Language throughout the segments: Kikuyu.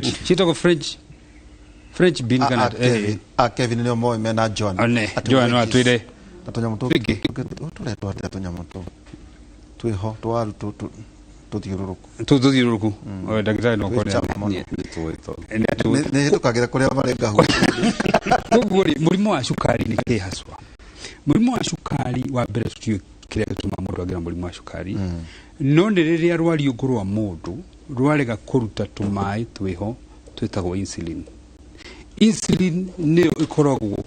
Ciĩtagwo French bean kana Kevin, Kevin nĩo moĩ mena John. One, Atĩ Joan no veggies. atwĩre. Na tũnyamũ tũ Twĩngĩ. Tũretwo atĩa tũnyamũ tũ twĩho twaru tũthiũrũrũku? Tũthiũrũrũku. Ndagĩtarĩ no Twĩ akorwo chama mũno. Nĩ Nĩ hĩtũkagĩra kũrĩa marĩ ngahu. Koguo rĩ, mũrimũ wa cukari nĩ kĩ haswa? Mũrimũ wa cukari, wa mbere, tũtiũĩ kĩrĩa gĩtũmaga mũndũ agĩe na mũrimũ wa cukari, no nĩ rĩrĩa rwariũngũ rwa mũndũ rwarega kũruta tũmaĩ twĩho twĩtagwo insulin. Insulin nĩyo ĩkoragwo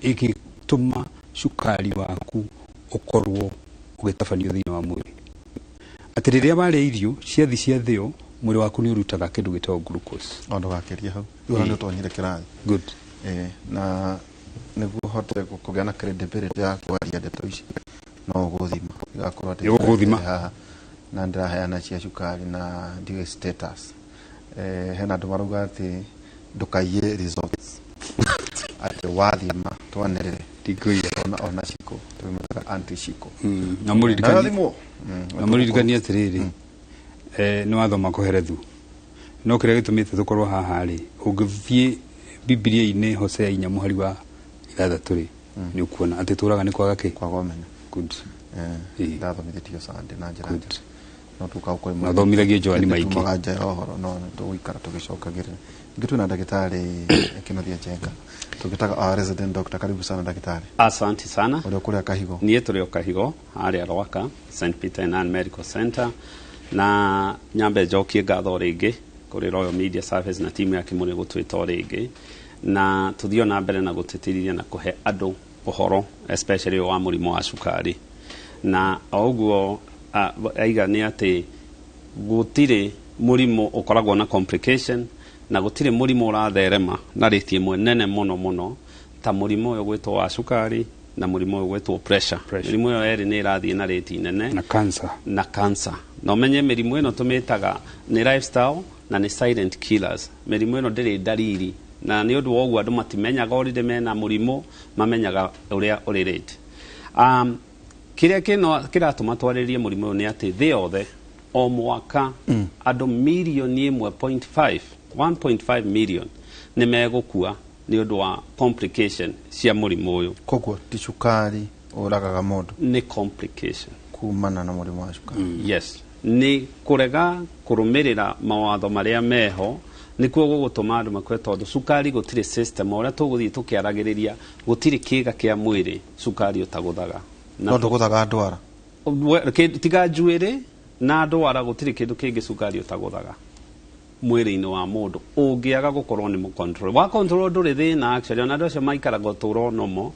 ĩgĩtũma cukari waku ũkorwo ũgĩtabanio thĩinĩ wa mwĩrĩ, atĩ rĩrĩa warĩa irio ciathi ciathĩo, mwĩrĩ waku nĩ ũrutaga kĩndũ gĩtagwo glucose. O ndũgakĩrie hau. Rĩu ona nĩ ũtonyire kĩrathi. Good. Na nĩguo hote kũgĩa na credibility ya kwaria ndeto ici, no ũgũthima igakorwo atĩ Nĩ ũgũthima. Haha na ndĩraheana cia cukari na ndiũĩ status. Hena andũ marauga atĩ ndũkaiye results, atĩ wathima twanĩrĩre. Ndikũiya. Ona ciko tũmĩtaga anti ciko. Na mũririkanie Nathimwo. Na mũririkanie atĩrĩrĩ, nĩ wathoma kũherethu, no kĩrĩa gĩtũmĩte tũkorwo haha rĩ, ũngĩthiĩ Bibilia-inĩ Hosea 4 mũhari wa 6 rĩ, nĩ ũkuona atĩ tũraga nĩ kwaga kĩ? Kwaga ũmenyo. Good. Ndathomithĩtio Sunday na njĩra Good. njega no tuka gũkorwo Na ũthomithagie Joani maingĩ. Tumaga nja ya ũhoro, no nĩ tũgũikara tũgĩcokagĩrĩra. Ningĩ twĩna ndagĩtarĩ Kĩnuthia Njenga, tũgĩtaga our resident doctor. Karibu sana, ndagĩtarĩ. Asante sana. Ũrĩa kũrĩa Kahigo. Niĩ tũrĩ o Kahigo harĩa Rwaka, St Peter and Ann Medical Center, na nyambe njokie ngatho rĩngĩ kũrĩ Royal Media Service na timu ya Kimuri gũtwĩta o rĩngĩ na tũthiĩ o na mbere na gũtĩtĩrithia na kũhe andũ ũhoro, especially wa mũrimũ wa cukari. Na o ũguo aiga nĩ atĩ gũtirĩ mũrimũ ũkoragwo na complication, na gũtirĩ mũrimũ ũratherema na rate ĩmwe nene mũno mũno ta mũrimũ ũyũ gwĩtwo wa cukari na mũrimũ ũyũ gwĩtwo pressure. Pressure. Mĩrimũ ĩyo yerĩ nĩ ĩrathiĩ na rate nene. Na cancer. Na cancer. Na ũmenye mĩrimũ ĩno tũmĩtaga nĩ lifestyle na nĩ silent killers. Mĩrimũ ĩno ndĩrĩ ndariri, na nĩ ũndũ wa ũguo andũ matimenyaga already mena mũrimũ, mamenyaga ũrĩa ũrĩ late. Kĩrĩa kĩno kĩratũma twarĩrie mũrimũ ũyũ nĩ atĩ thĩ yothe o mwaka andũ mirioni 1.5, 1.5 million nĩ megũkua nĩ ũndũ wa complication cia mũrimũ ũyũ. Koguo ti cukari ũragaga mũndũ? Nĩ complication. Kumana na mũrimũ wa cukari. Yes, nĩ kũrega kũrũmĩrĩra mawatho marĩa meho nĩkuo gũgũtũma andũ makue, tondũ cukari gũtirĩ system o ũrĩa tũgũthiĩ tũkĩaragĩrĩria, gũtirĩ kĩga kĩa mwĩrĩ cukari ũtagũthaga. Na No ndũgũthaga ndwara. Tiga njuĩrĩ na ndwara, gũtirĩ kĩndũ kĩngĩ cukari ũtagũthaga mwĩrĩ-inĩ wa mũndũ ũngĩaga gũkorwo nĩ mũcontrol. Wa control ndũrĩ thĩna actually, ona andũ acio maikaraga ũtũũro nomo.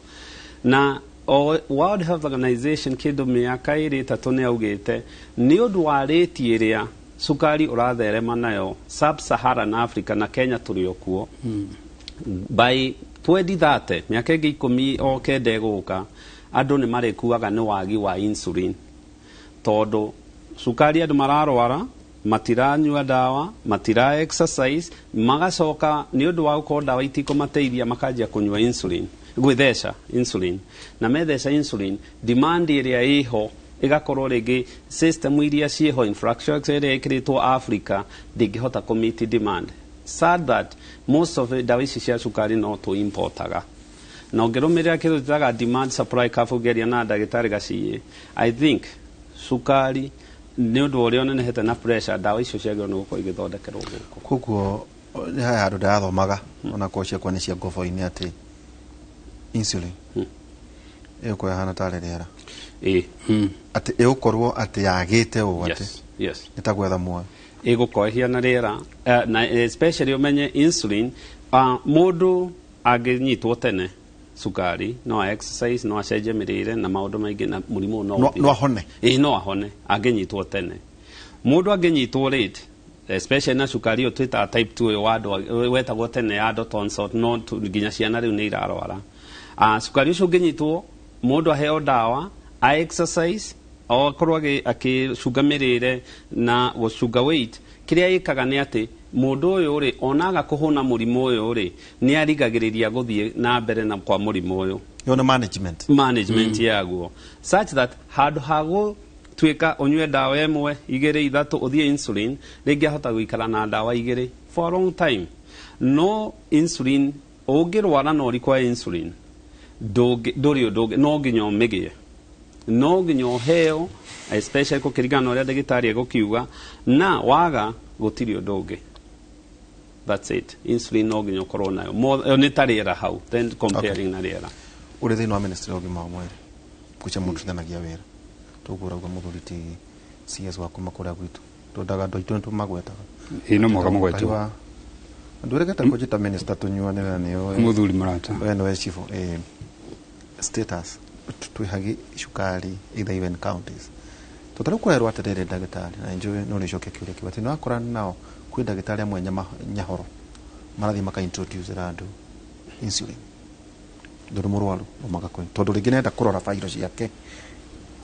Na o World Health Organization kĩndũ mĩaka 2 3 nĩ augĩte nĩ ũndũ wa rate ĩrĩa cukari ũratherema nayo Sub-Saharan Africa, na Kenya tũrĩ o kuo, by 2030, mĩaka ĩngĩ 19 ĩgũka, andũ nĩ marĩkuaga nĩ wagi wa insulin, tondũ cukari andũ mararwara matiranyua ndawa, matira exercise, magacoka nĩ ũndũ wa gũkorwo ndawa itikũmateithia makanjia kũnyua insulin, gwĩtheca insulin, na metheca insulin, demand ĩrĩa ĩho ĩgakorwo rĩngĩ system iria ciĩho, infrastructure ĩrĩa ĩkĩrĩtwo Africa ndĩngĩhota kũ meet demand. Sad that most of ndawa ici cia cukari no tũ importaga, na ũngĩrũmĩrĩra kĩndũ twĩtaga demand supply curve, ũngĩaria na ndagĩtarĩ Gaciĩ, I think cukari nĩ ũndũ ũrĩa ũnenehete na pressure, ndawa icio ciagĩrĩirwo nĩ gũkorwo igĩthondekerwo gũkũ. Koguo nĩ haya handũ ndĩrathomaga, ona korwo ciakwa nĩ cia ngobo-inĩ, atĩ insulin ĩgũkorwo ĩhana tarĩ rĩera, atĩ ĩgũkorwo atĩ yagĩte ũũ atĩ nĩ ta gwetha muoyo. Ĩgũkorwo ĩhiana rĩera, na especially ũmenye insulin, mũndũ angĩnyitwo tene cukari, no a exercise, no acenjie mĩrĩre na maũndũ maingĩ, na mũrimũ ũyũ no ũthire. No ahone? Ĩĩ, no ahone angĩnyitwo tene. Mũndũ angĩnyitwo late, especially na cukari ũyũ twĩtaga type 2, ũyũ wa andũ wetagwo tene adult onset, no nginya ciana rĩu nĩ irarwara. Cukari ũcio ũngĩnyitwo, mũndũ aheo ndawa, a exercise, o akorwo akĩcunga mĩrĩre na gũcunga weight, kĩrĩa ĩkaga nĩ atĩ mũndũ ũyũ rĩ, onaga kũhũna mũrimũ ũyũ rĩ, nĩ arigagĩrĩria gũthiĩ na mbere na kwa mũrimũ ũyũ. Ĩyo nĩ management. Management yaguo such that handũ ha Tuĩka ũnyue ndawa ĩmwe, igĩrĩ, ithatũ, ũthiĩ insulin, rĩngĩ ahota gũikara na ndawa igĩrĩ for a long time. No insulin ũngĩrwara na ũrikwa insulin, ndũrĩ ũndũ ũngĩ, no nginya ũmĩgĩe, no nginya ũheo, especially gũkĩringana na ũrĩa ndagĩtarĩ egũkiuga, na waga gũtirĩ ũndũ ũngĩ. That's it. Insulin no nginya ũkorwo nayo. Nĩ ta rĩera hau, then comparing na rĩera. Ũrĩ thĩinĩ wa ministry ya ũgima wa mwĩrĩ kwica mũrutithanagia wĩra toguo ũrauga mũthuri ti CS wa kuma kũrĩa gwitũ twendaga andũ aitũ nĩtũmagwetaga. Ĩĩ, no mũhaka mũgwetwo. Ndũregete kũnjĩta minister tũnyuanĩre nĩ ũĩ. Mũthuri mũrata. We nĩwe chief status twĩhagi cukari either even counties tũtarĩ kũrerwo atĩrĩrĩ ndagĩtarĩ na njũĩ no nĩcoke kĩũria kĩu atĩ nĩwakora nao kwĩ ndagĩtarĩ amwe nyahoro marathiĩ maka introduce andũ insulin ndũrĩ mũrwaru magakwe tondũ rĩngĩ nenda kũrora fairo ciake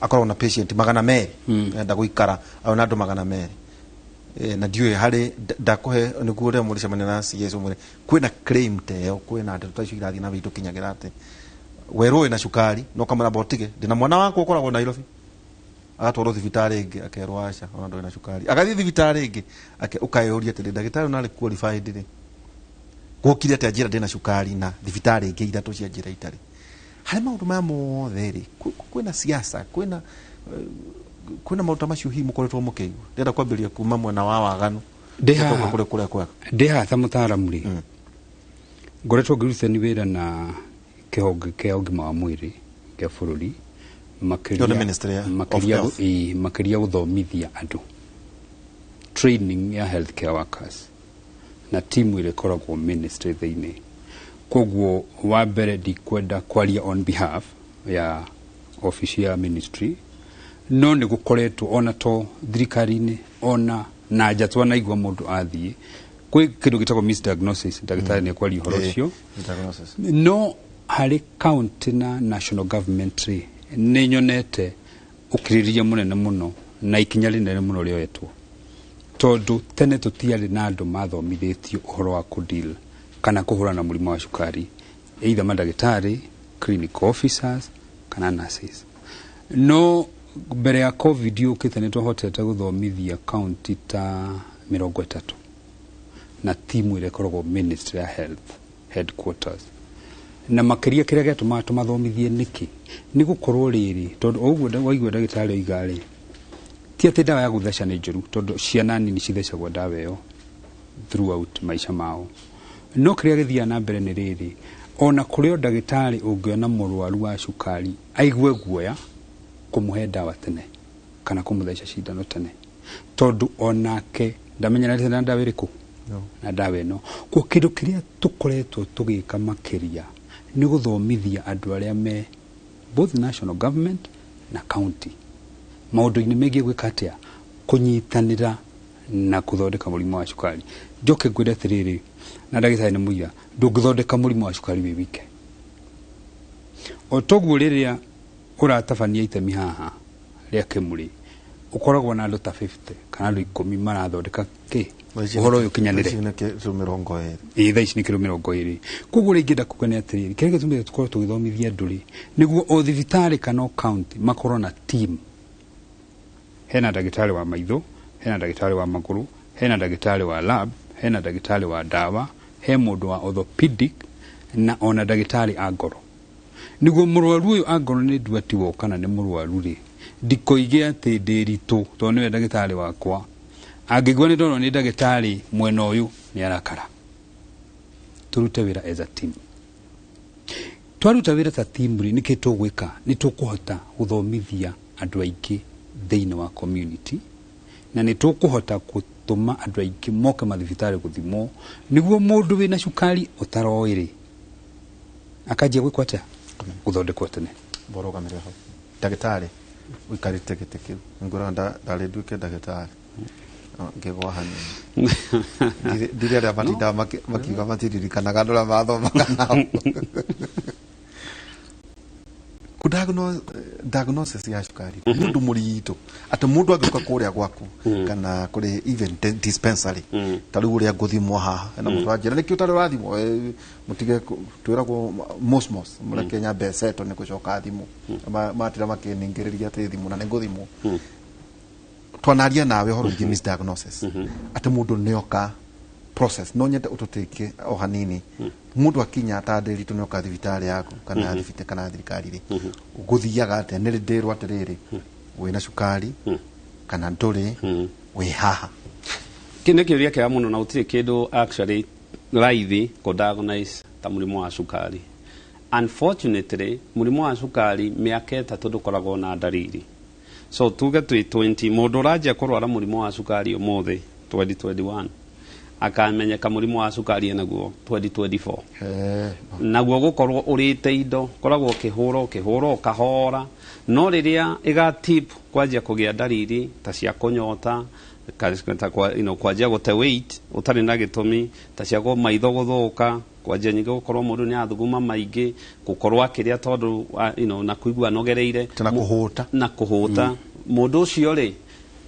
akoragwo na patient 200 nenda gũikara aona andũ 200 na ndiũĩ harĩ ndakũhe nĩguo rĩrĩa mũrĩcemania na CS ũmwĩre kwĩna claim ta ĩyo kwĩna ndeto ta icio irathiĩ na mbere itũkinyagĩra atĩ werwo wĩna cukari no kamwĩra mbotige ndĩna mwana wakwa ũkoragwo Nairobi agatwarwo thibitarĩ ĩngĩ akerwo aca ona ndũrĩ na cukari agathiĩ thibitarĩ ĩngĩ ũkeyũria atĩrĩ ndagĩtarĩ ũyũ narĩ qualified rĩ gwokire atĩa njĩra ndĩna cukari na thibitarĩ ĩngĩ ithatũ cia njĩra itarĩ harĩ maũndũ maya mothe rĩ kwĩna siasa kwĩna maũndũ ta macio hihi mũkoretwo mũkĩigua ndĩrenda kwambĩrĩria kuma mwena wa waganu kũrĩa kũrĩa kwega ndĩ haha ta mũtaaramu rĩ ngoretwo ngĩrutithania wĩra na kĩhonge kĩa ũgima wa mwĩrĩ kĩa bũrũri makĩria gũthomithia andũ training ya healthcare workers na timu ĩrĩa ĩkoragwo ministry thĩinĩ koguo wa mbere ndikwenda kwaria on behalf ya office ya ministry no nĩ gũkoretwo ona to thirikari-inĩ ona na nja twanaigua mũndũ athiĩ kwĩ kĩndũ gĩtagwo misdiagnosis ndagĩtarĩ nĩ ekwaria ũhoro ũcio no harĩ county na national government rĩ nĩ nyonete ũkirĩrĩria mũnene mũno na ikinya rĩnene mũno rĩoetwo tondũ tene tũtiarĩ na andũ mathomithĩtio ũhoro wa kũdeal kana kũhũrana na mũrimũ wa cukari either mandagĩtarĩ clinical officers kana nurses no mbere ya covid yũkĩte nĩ twahotete gũthomithia county ta 30 na timu ĩrĩa ĩkoragwo ministry ya health headquarters na makĩria kĩrĩa gĩatũmaga tũmathomithie nĩkĩ nĩ gũkorwo rĩrĩ tondũ o ũguo waigua ndagĩtarĩ oiga rĩ ti atĩ ndawa ya gũtheca nĩ njũru tondũ ciana nini cithecagwo ndawa ĩyo throughout maisha mao no kĩrĩa gĩthiaga na mbere nĩ rĩrĩ ona kũrĩ o ndagĩtarĩ ũngĩona mũrwaru wa cukari aigue guoya kũmũhe ndawa tene kana kũmũtheca cindano tene tondũ onake ndamenyeranĩte na ndawa ĩrĩkũ na ndawa ĩno kwa kĩndũ kĩrĩa tũkoretwo tũgĩka makĩria nĩ gũthomithia andũ arĩa me both national government na county maũndũ-inĩ megiĩ gwĩka atĩa kũnyitanĩra na kũthondeka mũrimũ wa cukari njoke ngwĩre atĩrĩrĩ na ndagĩtarĩ nĩ mũira ndũngĩthondeka mũrimũ wa cukari wĩ wike o toguo rĩrĩa ũratabania itemi haha rĩa kĩmũrĩ ũkoragwo na andũ ta 50 kana andũ 10 marathondeka kĩ ũhoro ũyũ ũkinyanĩre ĩĩ thaa ici nĩ kĩro 20 koguo rĩngĩ ingĩenda kuga nĩ atĩrĩrĩ kĩrĩa gĩtũmĩte tũkorwo tũgĩthomithia andũ rĩ nĩguo o thibitarĩ kana o county makorwo na team hena ndagĩtarĩ wa maitho hena ndagĩtarĩ wa magũrũ hena ndagĩtarĩ wa lab hena ndagĩtarĩ wa ndawa he mũndũ wa orthopedic na ona ndagĩtarĩ a ngoro nĩguo mũrwaru ũyũ angorwo nĩ nduatiwo kana nĩ mũrwaru rĩ ndikoige atĩ ndĩ ritũ tondũ nĩwe ndagĩtarĩ wakwa angĩigua nĩ ndorwo nĩ ndagĩtarĩ mwena ũyũ nĩ arakara tũrute wĩra as a team twaruta wĩra ta team rĩ nĩkĩ tũgwĩka nĩ tũkũhota gũthomithia andũ aingĩ thĩinĩ wa community na nĩ tũkũhota gũtũma andũ aingĩ moke mathibitarĩ gũthimwo nĩguo mũndũ wĩna cukari ũtaroĩ rĩ akanjia gwĩkwo atĩa gũthondekwo tene Borũgamĩrĩra hau ndagĩtarĩ ũikarĩte gĩtĩ kĩu ngũraga ndarĩ nduĩke ndagĩtarĩ ngĩgwa hanini ndirĩ arĩa matindaga makiuga matiririkanaga andũ arĩa mathomaga nao diagnosis ya cukari nĩ ũndũ mũritũ atĩ mũndũ angĩũka kũrĩa gwaku kana kũrĩ even dispensary ta rĩu ũrĩa ngũthimwo haha na mũndũ anjĩra nĩkĩ ũtarĩ ũrathimwo mũtige twĩragwo mosmos mũreke nyambe settle nĩ gũcoka thimũ matira makĩningĩrĩria atĩ thimũ na nĩ ngũthimwo Twanaria nawe ũhoro wĩgiĩ misdiagnosis, atĩ mũndũ nĩoka process, no nyende ũtũtĩke o hanini. Mũndũ akinya ta ndĩritũ nĩoka thibitarĩ yaku kana ya thibita kana ya thirikari rĩ, gũthiaga atĩa? Nĩ rĩ ndĩrwo atĩrĩrĩ, wĩna cukari kana ndũrĩ, wĩ haha? Kĩ nĩ kĩũria kĩega mũno, na gũtirĩ kĩndũ actually raithi kũ diagnose ta mũrimũ wa cukari. Unfortunately, mũrimũ wa cukari mĩaka 3 ndũkoragwo na ndariri. So tuge twĩ 20, mũndũ ũranjia kũrwara mũrimũ wa cukari ũmũthĩ 2021 akamenyeka mũrimũ wa cukari enaguo 2024. Naguo gũkorwo ũrĩte indo, koragwo ũkĩhũra ũkĩhũra ũkahora, no rĩrĩa ĩgatip kwanjia kũgĩa ndariri ta cia kũnyota, ta kwanjia gũte weight ũtarĩ na gĩtũmi, ta cia maitho gũthũka, kwanjia nyingĩ gũkorwo mũndũ nĩ athuguma maingĩ, gũkorwo akĩrĩa tondũ na kũigua anogereire. Na kũhũta. Na kũhũta. Mũndũ ũcio rĩ,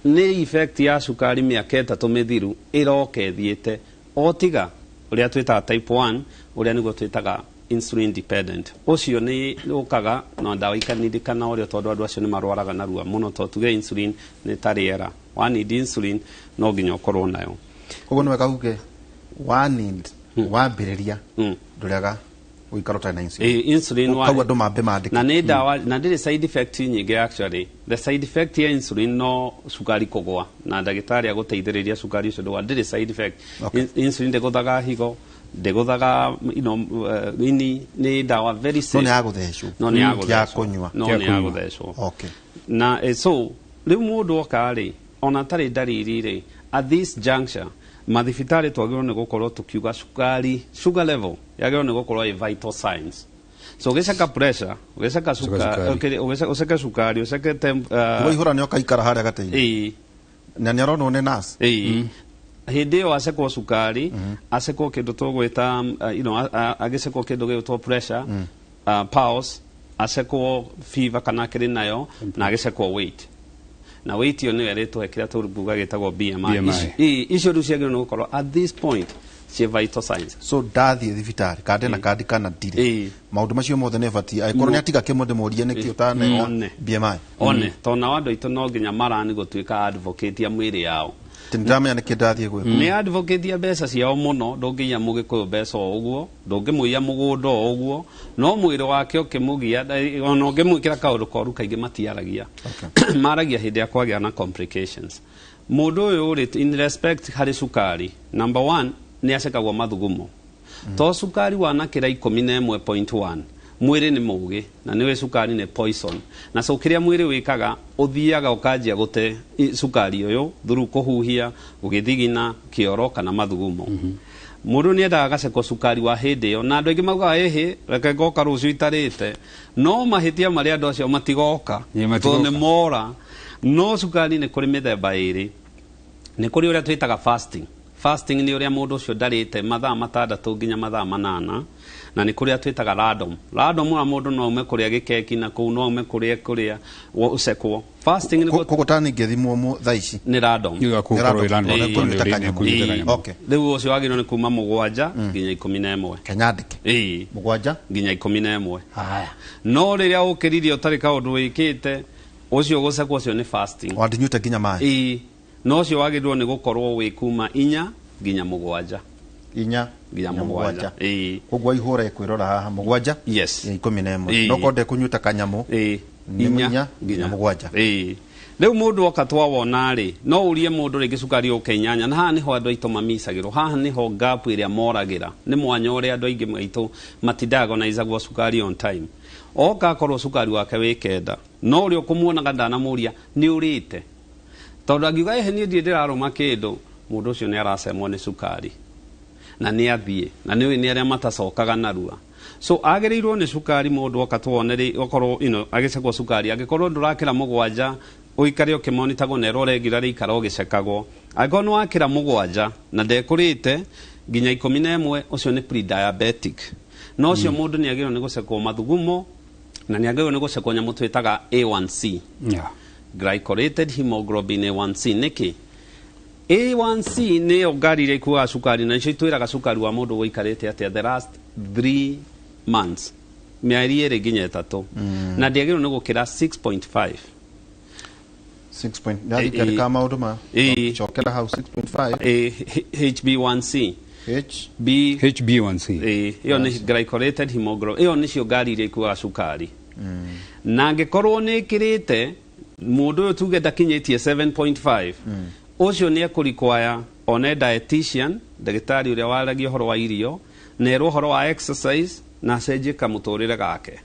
nĩ effect ya cukari mĩaka 3 mĩthiru ĩroka ĩthiĩte, o tiga ũrĩa twĩtaga type 1, ũrĩa nĩguo twĩtaga insulin dependent. Ũcio nĩ ũkaga na ndawa ikanindĩkana ũrĩa, tondũ andũ acio nĩ marwaraga narua mũno, tondũ tuge insulin nĩ ta rĩera, wa need insulin no nginya ũkorwo nayo. Koguo nĩ wega uge wa need wambĩrĩria ndũrĩaga gũikara ũtarĩ na insulin. Insulin wa Kau andũ mambe mandĩke. Na nĩ ndawa na ndĩrĩ side effect nyingĩ actually. The side effect ya insulin no cukari kũgũa, na ndagĩtarĩ agũteithĩrĩria cukari ũcio ndũgũa, ndĩrĩ side effect. Insulin ndĩgũthaga higo, ndĩgũthaga ini, nĩ ndawa very safe. No nĩ ya gũthecwo. No nĩ ya Ya gũthecwo. kũnyua. No Ya nĩ ya kũnyua. gũthecwo. Na so rĩu mũndũ oka rĩ, ona atarĩ ndariri rĩ, at this juncture mathibitarĩ twagĩrĩirwo nĩ gũkorwo tũkiuga cukari, sugar level yagĩrĩirwo nĩ gũkorwo ĩ vital signs. So ũgĩceka pressure, ũgĩceka cukari. Okay, ũceke cukari, ũceke temp, Waihũra nĩ ũkaikara harĩa gatĩ-inĩ. Na nĩ aronwo nĩ nurse. Hĩndĩ ĩyo acekwo cukari, acekwo kĩndũ tũgwĩta, agĩcekwo kĩndũ gĩgwĩtwo pressure, pulse, acekwo fever kana akĩrĩ nayo, na agĩcekwo weight. Na weight ĩyo nĩyo ĩrĩtũhe kĩrĩa tũkuga gĩtagwo BMI. BMI. Icio rĩu ciagĩrĩirwo nĩ gũkorwo at this point ciĩ vital signs. So ndathiĩ thibitarĩ kande na kandi kana ndirĩ, maũndũ macio mothe nĩ batiĩ angĩkorwo nĩ atiga kĩmwe ndĩmũrie nĩkĩ ũtaneka One. BMI. One, tondũ nao andũ aitũ no nginya marani gũtuĩka advocate ya mwĩrĩ yao. Atĩ nĩndamenya nĩkĩ ndathiĩ gwĩka. Nĩ advocate ya mbeca ciao mũno, ndũngĩiya mũgĩkũyũ mbeca o ũguo, ndũngĩmũiya mũgũnda o ũguo, no mwĩrĩ wake ũkĩmũgia, ona ũngĩmwĩkĩra kaũndũ koru kaingĩ matiaragia. Maragia hĩndĩ ya kwagĩa na complications. Mũndũ ũyũ rĩ, in respect harĩ cukari, number 1 nĩ acekagwo mathugumo. To cukari wanakĩra 11.1, mwĩrĩ nĩ mũũgĩ, na nĩwe cukari nĩ poison. Na so kĩrĩa mwĩrĩ wĩkaga, ũthiaga ũkanjia gũte cukari ũyũ through kũhuhia, gũgĩthigina, kĩoro kana mathugumo. Mũndũ nĩ endaga agacekwo cukari wa hĩndĩ ĩyo, na andũ aingĩ maugaga ĩhĩ, reke ngoka rũciũ itarĩte. No mahĩtia marĩa andũ acio matigoka, Ĩĩ, matigoka. tondũ nĩ mora. No cukari nĩ kũrĩ mĩthemba ĩrĩ. Nĩ kũrĩ ũrĩa twĩtaga fasting. Fasting nĩ ũrĩa mũndũ ũcio ndarĩte mathaa 6 nginya mathaa 8, na nĩ kũrĩa twĩtaga random. Random wa mũndũ no aume kũrĩa gĩkeki na kũu, no aume kũrĩa kũrĩa ũcekwo. Fasting nĩ Koguo ta ningĩthimwo thaa ici. Nĩ random. Nĩ ũgakũkorwo Nĩ random. wĩ random. Nĩ kũnyuĩte Nĩ kanyamũ. kũnyuĩte kanyamũ. Rĩu ũcio wagĩrĩirwo nĩ kuma 7 nginya 11. Kenyandĩke. 7 Nginya 11. Haya. No rĩrĩa ũkĩririe ũtarĩ kaũndũ wĩkĩte, ũcio gũcekwo ũcio nĩ fasting. Wandinyuĩte nginya maĩ. No ũcio wagĩrĩirwo nĩ gũkorwo wĩ kuma 4 nginya 7. 4 Nginya 7. Koguo ihũra ĩkwĩrora haha 7. Yes. Nginya 11. No korwo ndekũnyuĩte kanyamũ, nĩ 4 inya nginya 7. Rĩu mũndũ oka twawona rĩ, no ũrie mũndũ rĩngĩ cukari ũke 8, na haha nĩho andũ aitũ mamicagĩrwo, haha nĩho gap ĩrĩa moragĩra. Nĩ mwanya ũrĩa andũ aingĩ aitũ matidiagnosagwo cukari on time. Oka akorwo cukari wake wĩ 9, no ũrĩa ũkũmuonaga ndanamũria nĩ ũrĩte. Tondũ angiuga ĩhĩ niĩ ndirĩ ndĩrarũma kĩndũ, mũndũ ũcio nĩ aracemwo nĩ cukari. Na nĩ athiĩ, na nĩ ũĩ nĩ arĩa matacokaga narua. So agĩrĩirwo nĩ cukari mũndũ oka tuone rĩ, okorwo, agĩcekwo cukari, angĩkorwo ndũrakĩra 7, ũikare ũkĩmonitagwo na ĩrore nginya rĩikara ũgĩcekagwo. Angĩkorwo nĩ wakĩra 7 na ndekũrĩte nginya 11, ũcio nĩ pre-diabetic. Na ũcio mũndũ nĩ agĩrĩirwo nĩ gũcekwo mathugumo, na nĩ agĩrĩirwo nĩ gũcekwo nyamũ twĩtaga A1C. Glycorated hemoglobin A1C. Nĩkĩ? A1C nĩyo ngari ĩrĩa ĩkuaga cukari, na nĩcio itwĩraga cukari wa mũndũ ũikarĩte atĩa the last 3 months, mĩeri 2 nginya 3. Na ndĩagĩrĩirwo nĩ gũkĩra 6.5. 6 point ndathikĩrĩka maũndũ ma cokera hau 6.5 HB1C H B HB1C ĩyo nĩ glycolated hemoglobin, ĩyo nĩcio ngari iria ikuaga cukari. Na angĩkorwo nĩ ĩkĩrĩte mũndũ ũyũ tuge ndakinyĩtie 7.5, ũcio nĩ ekũrequire one dietitian, ndagĩtarĩ ũrĩa waragia ũhoro wa irio, na erwo ũhoro wa exercise na acenjie kamũtũrĩre gake.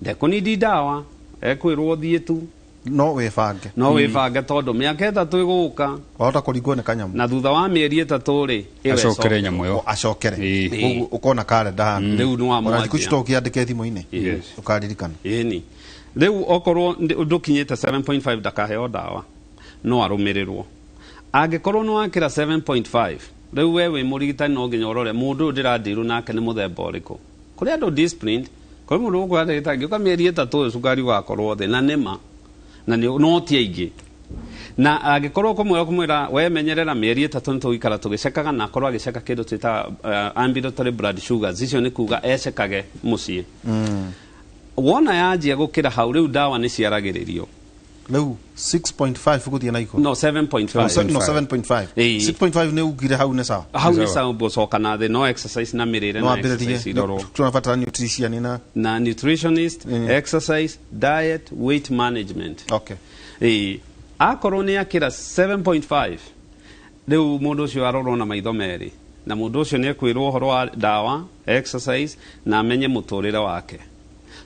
Ndekũnidi ndawa, ekwĩrwo thiĩ tu no wĩbange, no wĩbange tondũ mĩaka 3 ĩgũka wahota kũringwo nĩ kanyamũ, na thutha wa mĩeri 3 rĩ acokere nyamũ ĩyo, acokere koguo ũkona kalenda handũ rĩu nĩ wamwanjia thikũ ici to ũkĩandĩke thimũ-inĩ ũkaririkana. Ĩni rĩu okorwo ndũkinyĩte 7.5 ndakaheo ndawa, no arũmĩrĩrwo. Angĩkorwo nĩ wakĩra 7.5, rĩu we wĩ mũrigitani no nginya ũrore mũndũ ũyũ ndĩrandirwo nake nĩ mũthemba ũrĩkũ. Kũrĩ andũ disciplined, kũrĩ mũndũ ũkwĩra ndagĩtarĩ ngĩũka mĩeri 3 ũyũ cukari ũgakorwo thĩ, na nĩma na no ti aingĩ. Na angĩkorwo kũmwĩra we menyerera mĩeri 3 nĩ tũgũikara tũgĩcekaga, na akorwo agĩceka kĩndũ twĩtaga ambulatory blood sugars, icio nĩ kuga ecekage mũciĩ. Wona yanjia gũkĩra hau rĩu ndawa nĩ ciaragĩrĩrio. Rĩu 6.5 gũthiĩ na igũrũ? No, 7.5. No, 7.5. 6.5 nĩ ugire hau nĩ sawa. Hau nĩ sawa, gũcoka na thĩ, no exercise na mĩrĩre na exercise irorwo. Tunabatara nutrition na nutritionist, exercise, diet, weight management. Okay. Akorwo nĩ akĩra 7.5, rĩu mũndũ ũcio arorwo na maitho merĩ, na mũndũ ũcio nĩ ekwĩrwo ũhoro wa ndawa, exercise na amenye mũtũrĩre wake.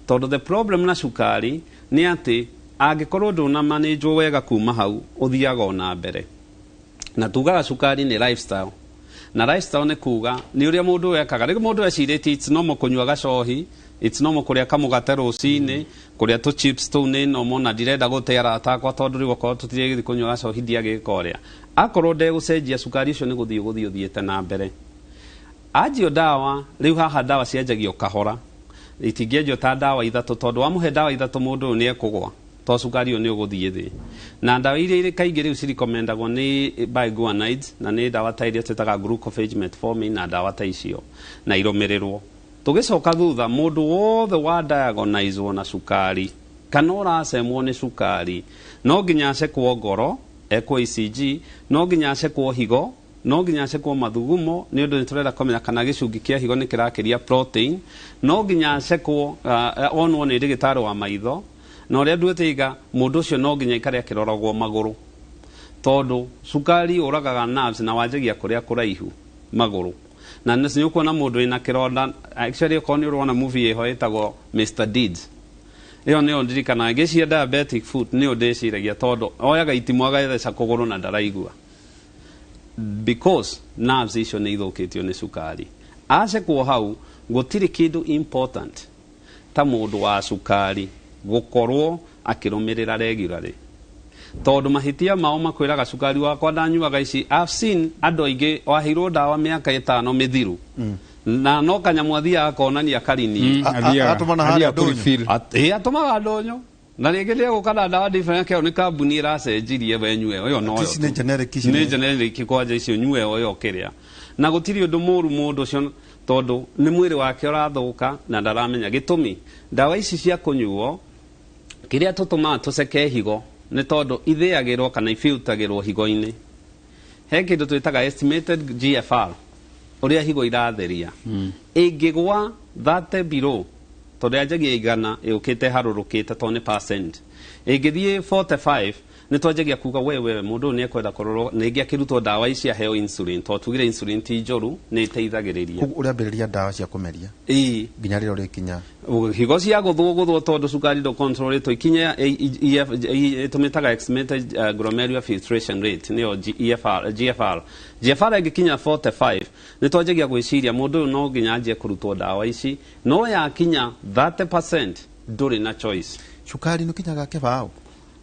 Tondũ the problem na cukari nĩ atĩ angĩkorwo ndũna manage wega kuma hau ũthiaga ona mbere. Na tugaga cukari nĩ lifestyle, na lifestyle nĩ kuga nĩ ũrĩa mũndũ ekaga. Rĩngĩ mũndũ ecirĩtie it's normal kũnyua gacohi, it's normal kũrĩa kamũgate rũcinĩ, kũrĩa tũ chips tũu nĩ normal, na ndirenda gũte arata akwa tondũ rĩu okorwo tũtirĩ gũthiĩ kũnyua gacohi ndiagĩka ũrĩa. Akorwo ndegũcenjia cukari ũcio nĩ gũthiĩ ũgũthiĩ ũthiĩte na mbere. Anjio ndawa, rĩu haha ndawa cianjagio kahora, itingĩanjio ta ndawa 3 tondũ wamũhe ndawa 3 mũndũ ũyũ nĩ ekũgwa, tondũ cukari ũyũ nĩ ũgũthiĩ thĩ. Na ndawa iria irĩ kaingĩ rĩu cirecommendagwo nĩ biguanides, na nĩ ndawa ta iria twĩtaga glucophage, metformin na ndawa ta icio, na irũmĩrĩrwo. Tũgĩcoka thutha, mũndũ wothe wa diagnosed na cukari kana ũracemwo nĩ cukari no nginya acekwo ngoro, ekwo ECG, no nginya acekwo higo, no nginya acekwo mathugumo nĩ ũndũ nĩ tũrenda kũmenya kana gĩcungi kĩa higo nĩ kĩrakĩria protein, no nginya acekwo onwo nĩ ndagĩtarĩ wa maitho, na ũrĩa nduĩte iga mũndũ ũcio no nginya aikare akĩroragwo magũrũ, tondũ cukari ũragaga nerves na wanjagia kũrĩa kũraihu magũrũ. Na nĩ ũkuona mũndũ wĩna kĩronda, actually okorwo nĩ ũrona movie ĩho ĩtagwo Mr Deeds, ĩyo nĩyo ndirikanaga ngĩciria diabetic foot, nĩyo ndĩciragia tondũ oyaga itimũ agatheca kũgũrũ na ndaraigua, because nerves icio nĩ ithũkĩtio nĩ cukari. Acekwo hau gũtirĩ kĩndũ important ta mũndũ wa cukari gũkorwo akĩrũmĩrĩra regularly, tondũ mahĩtia mao makwĩraga cukari wakwa ndanyuaga ici. I've seen andũ aingĩ waheirwo ndawa mĩaka 5 mĩthiru, na no kanyamũ athiaga akonania karini, atũmaga ndũnyũ, na rĩngĩ nĩegũka na ndawa different, kĩo nĩ kambuni ĩracenjirie we nyue ĩyo noyo nĩ generic kwanja icio nyue ĩyo kĩrĩa. Na gũtirĩ ũndũ mũru mũndũ ũcio tondũ nĩ mwĩrĩ wake ũrathũka na ndaramenya gĩtũmi. Ndawa ici cia kũnyuo kĩrĩa tũtũmaga tũceke higo nĩ tondũ ithĩagĩrwo kana ifiltagĩrwo higo-inĩ. He kĩndũ twĩtaga estimated GFR, ũrĩa higo iratheria. Ĩngĩgwa 30 below, tondũ yanjagia 100 ĩũkĩte harũrũkĩte tondũ nĩ percent, ĩngĩthiĩ 45 nĩ twanjagia kuga wewe mũndũ ũyũ nĩ ekwenda kũrorwo, na ĩngĩ akĩrutwo ndawa ici aheo insulin, tondũ tugire insulin ti njũru, nĩ ĩteithagĩrĩria. Koguo ũrambĩrĩria ndawa cia kũmeria nginya rĩrĩa ũrĩkinya higo cia gũthwo tondũ cukari ndũcontrolĩtwo ikinye ĩtũmĩtaga estimated glomerular filtration rate, nĩyo GFR. GFR ĩngĩkinya 45 nĩ twanjagia gwĩciria mũndũ ũyũ no nginya anjie kũrutwo ndawa ici, no yakinya 30% ndũrĩ na choice. Cukari nĩ ũkinyaga kĩbaũ?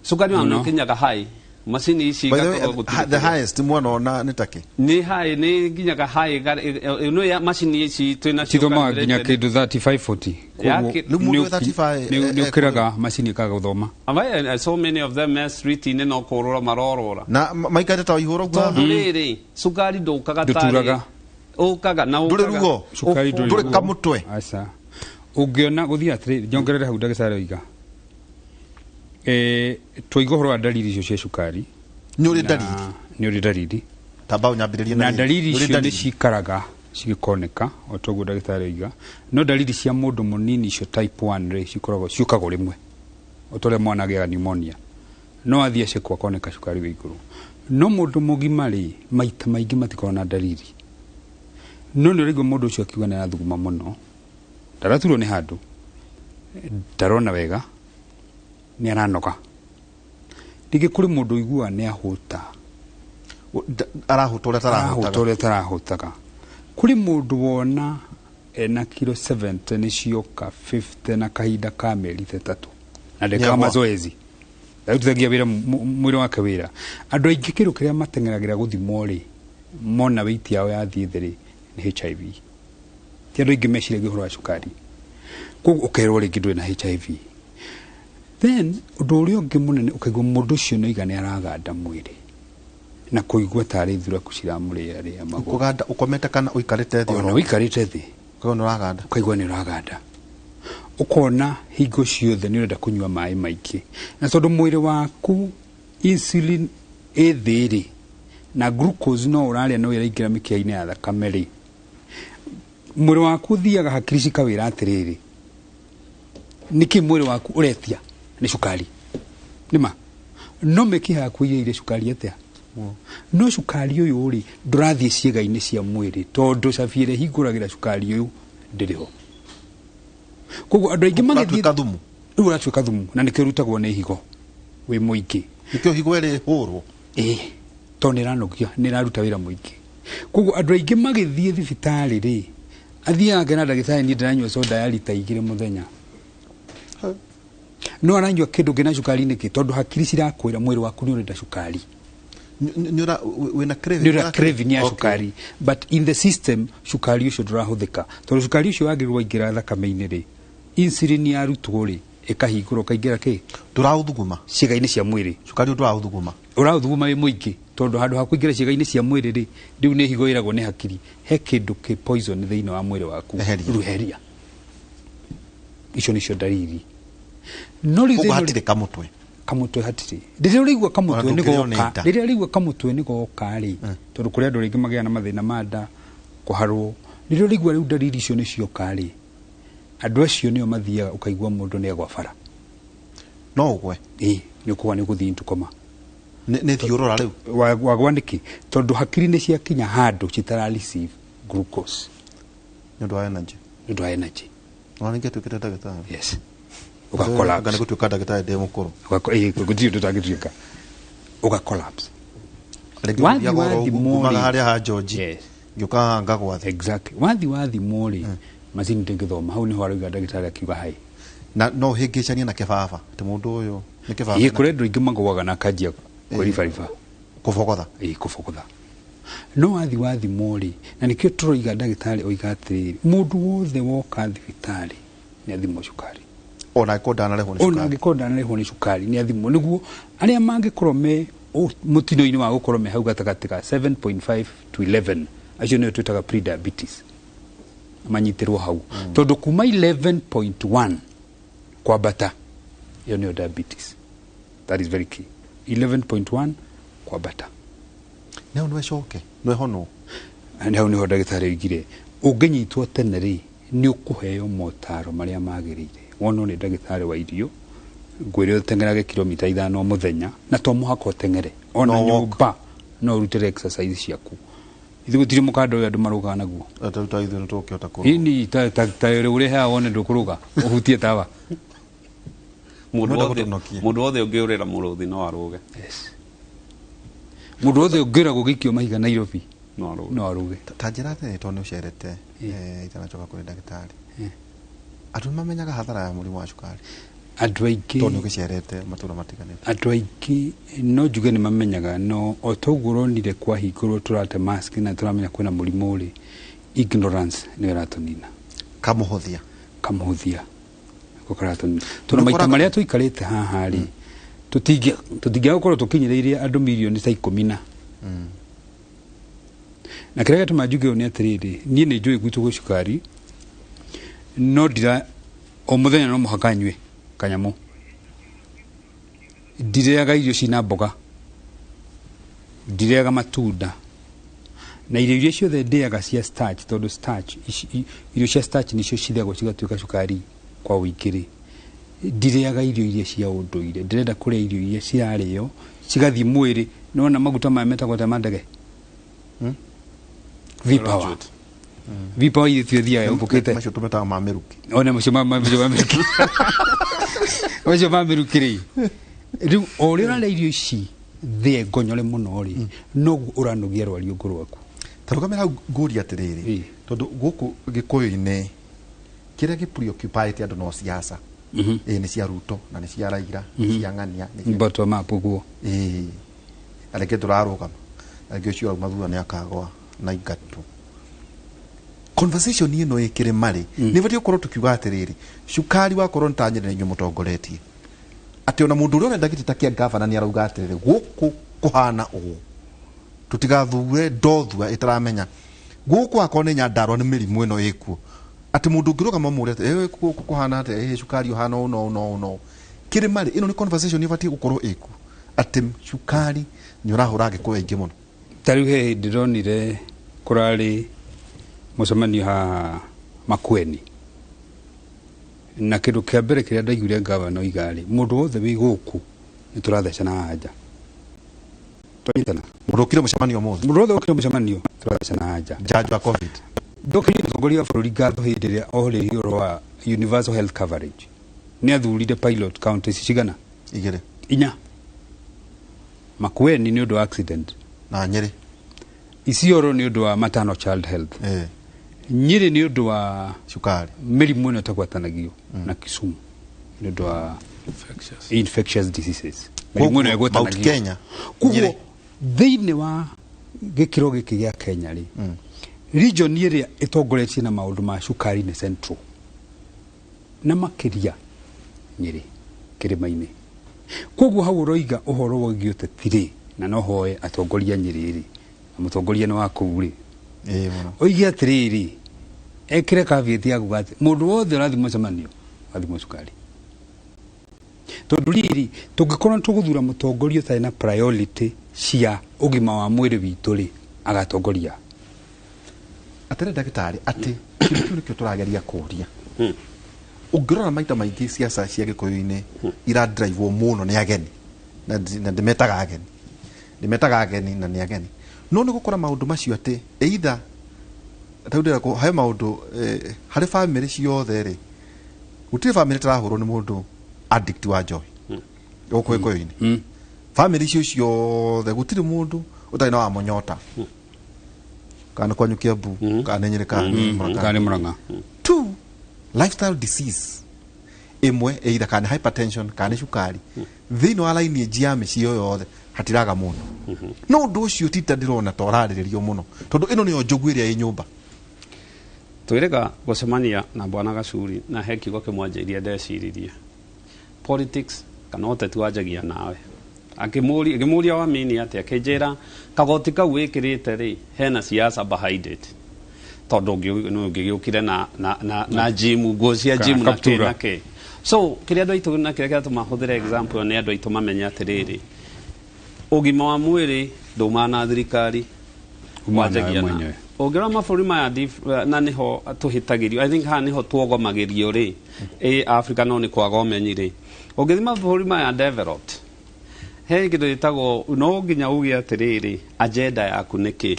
Cukari wa nĩ ũkinyaga high, macini ici the highest mwana ona nĩ takĩ nĩ high, nĩ nginyaga high no ya macini ici twĩna cithomaga nginya kĩndũ 35 40, koguo nĩ ũkĩraga macini ĩkaga gũthoma. So many of them me street-inĩ no kũrũra marorũra na maikarĩte ta ihũra ũguo, tondũ rĩrĩ cukari ndũkaga tarĩ ũkaga na ũkaga ndũrĩ ruo, cukari ndũrĩ kamũtwe. Aca ũngĩona gũthiĩ atĩrĩ, nyongerere hau ndagĩtarĩ oiga Twaiga ũhoro wa ndariri icio cia cukari. Nĩ ũrĩ ndariri? Nĩ ũrĩ ndariri. Tamba ũnyambĩrĩrie. Na rĩrĩ. ndariri Nĩ ũrĩ icio nĩ ndariri? cikaraga cigĩkoneka o toguo ndagĩtarĩ oiga, no ndariri cia mũndũ mũnini icio type 1 rĩ, cikoragwo ciũkaga o rĩmwe o ta ũrĩa mwana agĩaga pneumonia, no athiĩ acekwo akoneka cukari wĩ igũrũ. No mũndũ mũgima rĩ, maita maingĩ matikoragwo na ndariri, no nĩ ũraigua mũndũ ũcio akiuga nĩ arathuguma mũno, ndaraturwo nĩ handũ, ndarona wega, nĩ aranoga. Rĩngĩ kũrĩ mũndũ ũiguaga nĩ ahũta. Arahũta ũrĩa arahũta atarahũtaga. Ũrĩa atarahũtaga. Kũrĩ mũndũ wona ena kilo 70 nĩ cioka 50 na kahinda ka mĩeri 3 na ndekaga Nĩagwa. mazoezi, ndarutithagia wĩra mwĩrĩ wake wĩra. Andũ aingĩ kĩndũ kĩrĩa mateng'eragĩra gũthimwo rĩ, mona weight yao yathiĩ thĩ rĩ, nĩ HIV. Ti andũ aingĩ meciragia ũhoro wa cukari. Koguo ũkerwo rĩngĩ ndũrĩ na HIV. Then ũndũ ũrĩa ũngĩ mũnene, ũkaigua mũndũ ũcio nĩ oiga nĩ araganda mwĩrĩ na kũigua tarĩ thuraku ciramũrĩa rĩa magũrũ. Kũganda ũkomete kana ũikarĩte thĩ? Ona oro ũikarĩte thĩ. Ũkaigua nĩ ũraganda. Ũkaigua nĩ ũraganda, ũkona hingo ciothe nĩ ũrenda kũnyua maĩ maingĩ, na tondũ mwĩrĩ waku insulin ĩ thĩ rĩ, na glucose no ũrarĩa no ĩraingĩra mĩkiha-inĩ ya thakame rĩ, mwĩrĩ waku ũthiaga hakiri cikawĩra atĩrĩrĩ, nĩkĩ mwĩrĩ waku ũretia nĩ cukari? Nĩma no mĩkiha yaku ĩiyũire cukari atĩa, no cukari ũyũ rĩ, ndũrathiĩ ciĩga-inĩ cia mwĩrĩ tondũ cabi ĩrĩa ĩhingũragĩra cukari ũyũ ndĩrĩ ho. Koguo andũ aingĩ magĩthiĩ Ũratuĩka thumu. Rĩu ũratuĩka thumu, na nĩkĩo ũrutagwo nĩ higo wĩ mũingĩ. Nĩkĩo higo ĩrĩ hũrwo. Ĩĩ, tondũ nĩ ĩranogia, nĩ ĩraruta wĩra mũingĩ. Koguo andũ aingĩ magĩthiĩ thibitarĩ rĩ, athiaga akena ndagĩtarĩ, niĩ ndĩranyua soda ya rita 2 mũthenya, no aranyua kĩndũ kĩna cukari nĩkĩ? Tondũ hakiri cirakwĩra mwĩrĩ waku nĩ ũrenda cukari. Nĩ ũra wĩna craving. Nĩ ũrĩa craving ya Okay. cukari, but in the system cukari ũcio ndũrahũthĩka, tondũ cukari ũcio wagĩrĩirwo waingĩra thakame-inĩ rĩ, insulin yarutwo rĩ, ĩkahingũrwo ũkaingĩra kĩ? Ndũraũthuguma. Ciĩga-inĩ cia mwĩrĩ. Cukari ũyũ ndũraũthuguma. Ũraũthuguma wĩ mũingĩ tondũ handũ ha kũingĩra ciĩga-inĩ cia mwĩrĩ rĩ, rĩu nĩ higo ĩragwo nĩ hakiri he kĩndũ kĩ poison thĩinĩ wa mwĩrĩ waku. Eheria. Rĩu heria. Icio nĩcio ndariri, no rĩu Koguo thĩna hatirĩ kamũtwe? Kamũtwe hatirĩ. Rĩrĩa ũraigua kamũtwe Ona nĩ ndũngĩrĩo nĩ goka, nda. rĩrĩa ũraigua kamũtwe nĩ goka rĩ, tondũ kũrĩ andũ rĩngĩ magĩaga na mathĩna ma nda, kũharwo, rĩrĩa ũraigua rĩu ndariri icio nĩ cioka rĩ, andũ acio nĩo mathiaga ũkaigua mũndũ nĩ agwa bara. No ũgwe? Ĩĩ, nĩ ũkũgwa, nĩ ũgũthiĩ into coma. Nĩ thiũrũra rĩu. Wagwa nĩkĩ? Tondũ hakiri nĩ ciakinya handũ citara receive glucose. Nĩ ũndũ wa energy. Nĩ ũndũ wa energy. Ona ningĩ atuĩkĩte ndagĩtarĩ. Yes, Anga nĩ ũga collapse. gũtuĩka ndagĩtarĩ ndĩ mũkũrũ. Gũtirĩ ũndũ ũtangĩtuĩka, ũga collapse. Rĩngĩ Wathi ũthiaga oro wathimwo ũguo, ngumaga rĩ. harĩa ha George. Ngĩũka haha ngagwa thĩ. Exactly. Wathi wathimwo rĩ, macini ndĩngĩthoma hau, nĩho arauga ndagĩtarĩ akiuga hai. Na no ũhĩngĩcanie na kĩbaba atĩ mũndũ ũyũ nĩ kĩbaba? Ĩĩ, kũrĩ andũ aingĩ magũaga na akanjia kwĩribariba. Kũbogotha. Ĩĩ, kũbogotha. No wathi wathimwo rĩ, na nĩkĩo tũroiga ndagĩtarĩ oiga atĩrĩrĩ, mũndũ wothe woka thibitarĩ nĩ athimwo cukari. Ona angĩkorwo ndanarehwo nĩ Ona cukari. Angĩkorwo ndanarehwo nĩ cukari, nĩ athimwo nĩguo arĩa mangĩkorwo me mũtino-inĩ wa gũkorwo me hau gatagatĩ ka 7.5 to 11, acio nĩo twĩtaga pre-diabetes, manyitĩrwo hau, tondũ kuma 11.1 kwambata ĩyo nĩyo diabetes. That is very key, 11.1 kwambata. Nĩho no ĩcoke no ĩhonwo? Na hau nĩho ndagĩtarĩ oigire ũngĩnyitwo tene rĩ, nĩ ũkũheo motaro marĩa magĩrĩire, wonwo nĩ ndagĩtarĩ wa irio, ngwĩre ũteng'erage kilomita 5 o mũthenya, na to mũhaka ũteng'ere ona No walk. nyũmba no ũrutĩre exercise ciaku. Ithuĩ gũtirĩ mũkanda ũyũ andũ marũgaga naguo. Ta ta ithuĩ nĩ tũkĩhota kũrũga. Ini ta ũrĩa wone ndũkũrũga ũhutie tawa. Mũndũ Mwenda wothe gũtũnokia. Mũndũ wothe ũngĩũrĩra mũrũthi no arũge. Yes, mũndũ wothe ũngĩra gũgĩikio mahiga Nairobi no arũge. No arũge. Ta njĩra atĩrĩ, tondũ nĩ ũcerete, itanacoka kũrĩ ndagĩtarĩ, andũ nĩ mamenyaga hathara ya mũrimũ wa cukari? Andũ aingĩ Tondũ nĩ ũgĩcerete matũra matiganĩte. Andũ aingĩ no njuge nĩ mamenyaga, no o ta ũguo ũronire kwahingũrwo tũrate mask na tũramenya kwĩna mũrimũ rĩ, ignorance nĩyo ĩratũnina. Kamũhũthia. Kamũhũthia nĩko karatũnina, tondũ maita marĩa tũikarĩte haha rĩ, tũtingĩaga gũkorwo tũkinyĩrĩirie andũ mirioni ta 10 na na kĩrĩa gĩatũma njuge ũũ nĩ atĩrĩrĩ, niĩ nĩ njũĩ gwitũ gwĩ cukari, no ndira o mũthenya no mũhaka nyue kanyamũ. Ndirĩaga irio cina mboga, ndirĩaga matunda, na irio iria ciothe ndĩaga cia starch, tondũ starch irio cia starch nicio cithĩagwo cigatuĩka cukari kwa ũingĩ rĩ, ndirĩaga irio iria cia ũndũire. Ndĩrenda kũrĩa irio iria cirarĩo cigathiĩ mwĩrĩ. Nĩwona maguta maya metagwo ta ma ndege, V-Power. V-Power irio thiaga yũmbũkĩte. Macio tũmetaga ma mĩrukĩ. Ona macio ma mĩrukĩ, macio ma mĩrukĩ rĩ, rĩu o ũrĩa ũrarĩa irio ici thĩe ngonyore mũno rĩ, noguo ũranogia rwariũngũ rwaku. Ta rũgamĩra hau ngũrie atĩrĩrĩ, tondũ gũkũ gĩkũyũ-inĩ kĩrĩa gĩ preoccupied andũ no siasa. Ĩĩ, nĩ cia Ruto na nĩ cia Raila, nĩ cia ng'ania, nĩ cia bottom up ũguo. Ĩĩ, na rĩngĩ tũrarũgama na rĩngĩ ũcio arauma thutha nĩ akagwa na ingatũ. Conversation ĩno ĩkĩrĩ marĩ nĩ batiĩ gũkorwo tũkiuga atĩrĩrĩ, cukari wakorwo nĩ ta Nyĩrĩ na inyuĩ mũtongoretie, atĩ ona mũndũ ũrĩa ũrenda gĩtĩ ta kĩa gavana nĩ arauga atĩrĩrĩ, gũkũ kũhana ũũ, tũtigathure ndothua ĩtaramenya gũkũ akorwo nĩ Nyandarua nĩ mĩrimũ ĩno ĩkuo, atĩ mũndũ ũngĩrũgama mũre atĩ gũkũ kũhana atĩa, cukari ũhana ũũ na ũũ na ũũ na ũũ. Kĩrĩ marĩ ĩno nĩ conversation ĩbatiĩ gũkorwo ĩkuo atĩ cukari nĩ ũrahũra Agĩkũyũ aingĩ mũno. Ta rĩu he hĩndĩ ndĩronire kũrarĩ mũcemanio haha Makueni, na kĩndũ kĩa mbere kĩrĩa ndaiguire gavana oiga rĩ, mũndũ wothe wĩ gũkũ nĩ tũrathecana haha nja. Twanyitana? Mũndũ ũkire mũcemanio ũmũthĩ. Mũndũ wothe ũkire mũcemanio tũrathecana haha nja. Njanjo ya COVID. Ndokirie mũtongoria wa bũrũri ngatho hĩndĩ ĩrĩa ohĩrĩirie ũhoro wa universal health coverage. Nĩ athurire pilot counties cigana? 2. 4. Makueni nĩ ũndũ wa accident, na Nyĩrĩ. Isiolo nĩ ũndũ wa maternal child health, Nyĩrĩ nĩ ũndũ wa cukari, mĩrimũ ĩno ĩtagwatanagio, na Kisumu nĩ ũndũ wa Infectious. Infectious diseases, mĩrimũ ĩno Koguo, Mount ĩgwatanagio. Kenya, Koguo Nyĩrĩ. thĩinĩ wa gĩkĩro gĩkĩ gĩa Kenya rĩ, region ĩrĩa ĩtongoretie na maũndũ ma cukari nĩ Central, na makĩria Nyĩrĩ kĩrĩma-inĩ. Koguo hau ũroiga ũhoro wĩgiĩ ũteti rĩ, na no hoe atongoria Nyĩrĩ rĩ, na mũtongoria nĩ wa kũu rĩ, Ĩĩ mũno. Oige atĩrĩrĩ, ekĩre caveat ya kuga atĩ mũndũ wothe ũrathiĩ mũcemanio athimwo cukari, tondũ rĩrĩ, tũngĩkorwo tũgũthura mũtongoria ũtarĩ na priority cia ũgima wa mwĩrĩ witũ rĩ, agatongoria. Atĩrĩ ndagĩtarĩ, atĩ kĩndũ kĩu nĩkĩo tũrageria kũria. Ũngĩrora maita maingĩ siasa cia gĩkũyũ-inĩ iradrivewo mũno nĩ ageni, na ndĩmetaga ageni, ndĩmetaga ageni na nĩ ageni, no nĩ gũkora maũndũ macio atĩ either ta rĩu ndĩrenda he maũndũ, harĩ bamĩrĩ ciothe rĩ, gũtirĩ bamĩrĩ ĩtarahũrwo nĩ mũndũ addict wa njohi gũkũ gĩkũyũ-inĩ. Bamĩrĩ icio ciothe gũtirĩ mũndũ ũtarĩ na wa mũnyota, kana nĩ kwanyu Kiambu, kana nĩ Nyĩrĩ, kana nĩ Murang'a. Kana nĩ Murang'a. Two, lifestyle disease ĩmwe, either kana nĩ hypertension kana nĩ cukari, thĩinĩ wa lineage ya mĩciĩ ĩyo yothe hatiraga mũndũ. No ũndũ ũcio ti ta ndĩrona ta ũrarĩrĩrio mũno, tondũ ĩno nĩyo njogu ĩrĩa ĩ nyũmba. Twĩrĩga gũcemania na bwana Gacuri, na he kiugo kĩmwe anjĩirie ndeciririe, politics kana ũteti wanjagia nawe. Akĩmũria wamini atĩa, akĩnjĩra kagoti kau wĩkĩrĩte rĩ, hena siasa behind it, tondũ ũngĩgĩũkire na gym, nguo cia Kana gym na kĩ kaptura. Na kĩ. So kĩrĩa andũ aitũ na kĩrĩa kĩratũma hũthĩre example ĩyo nĩ andũ aitũ mamenye atĩrĩrĩ, ũgima wa mwĩrĩ ndaumaga na thirikari. Umaga nawe Wanjagia na mwenyewe. Ũngĩrora mabũrũri maya na nĩho tũhĩtagĩrio, I think haha nĩho tuogomagĩrio rĩ, ĩ Africa, no nĩ kwaga ũmenyi rĩ. Ũngĩthiĩ mabũrũri maya developed, he kĩndũ gĩtagwo, no nginya uge atĩrĩrĩ, agenda yaku nĩ kĩ,